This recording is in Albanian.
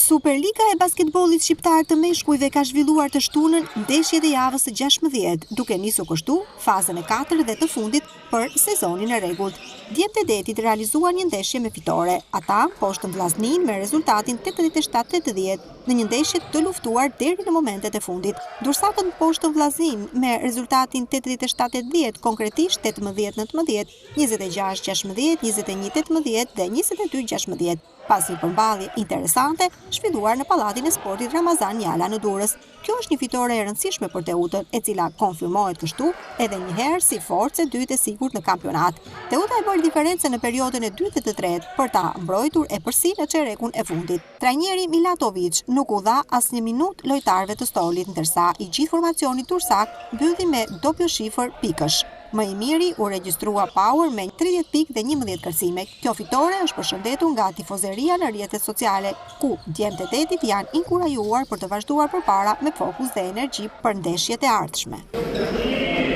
Superliga e basketbollit shqiptar të meshkujve ka zhvilluar të shtunën ndeshjet e javës së 16, duke nisur kështu fazën e katërt dhe të fundit për sezonin e rregullt. Djemtë e detit realizuan një ndeshje me fitore. Ata mposhtën Vllazninë me rezultatin 87-80 në një ndeshje të luftuar deri në momentet e fundit. Durrsakët mposhtën Vllazninë me rezultatin 87-80, konkretisht 18-19, 26-16, 21-18 dhe 22-16. Pas një përballje interesante, zhvilluar në Pallatin e Sportit Ramazan Njala në Durrës. Kjo është një fitore e rëndësishme për Teutën, e cila konfirmohet kështu edhe një herë si forcë e dytë e sigurt në kampionat. Teuta e bëri diferencën në periodën e dytë dhe të tretë për ta mbrojtur epërsinë në çerekun e fundit. Trajneri Milatoviç nuk u dha asnjë minutë lojtarëve të stolit, ndërsa i gjithë formacioni durrsak mbylli me dopio shifër pikësh. Më i miri u regjistrua Power me 30 pikë dhe 11 kërcime. Kjo fitore është përshëndetur nga tifozeria në rrjetet sociale, ku djemtë e detit janë inkurajuar për të vazhduar përpara me fokus dhe energji për ndeshjet e ardhshme.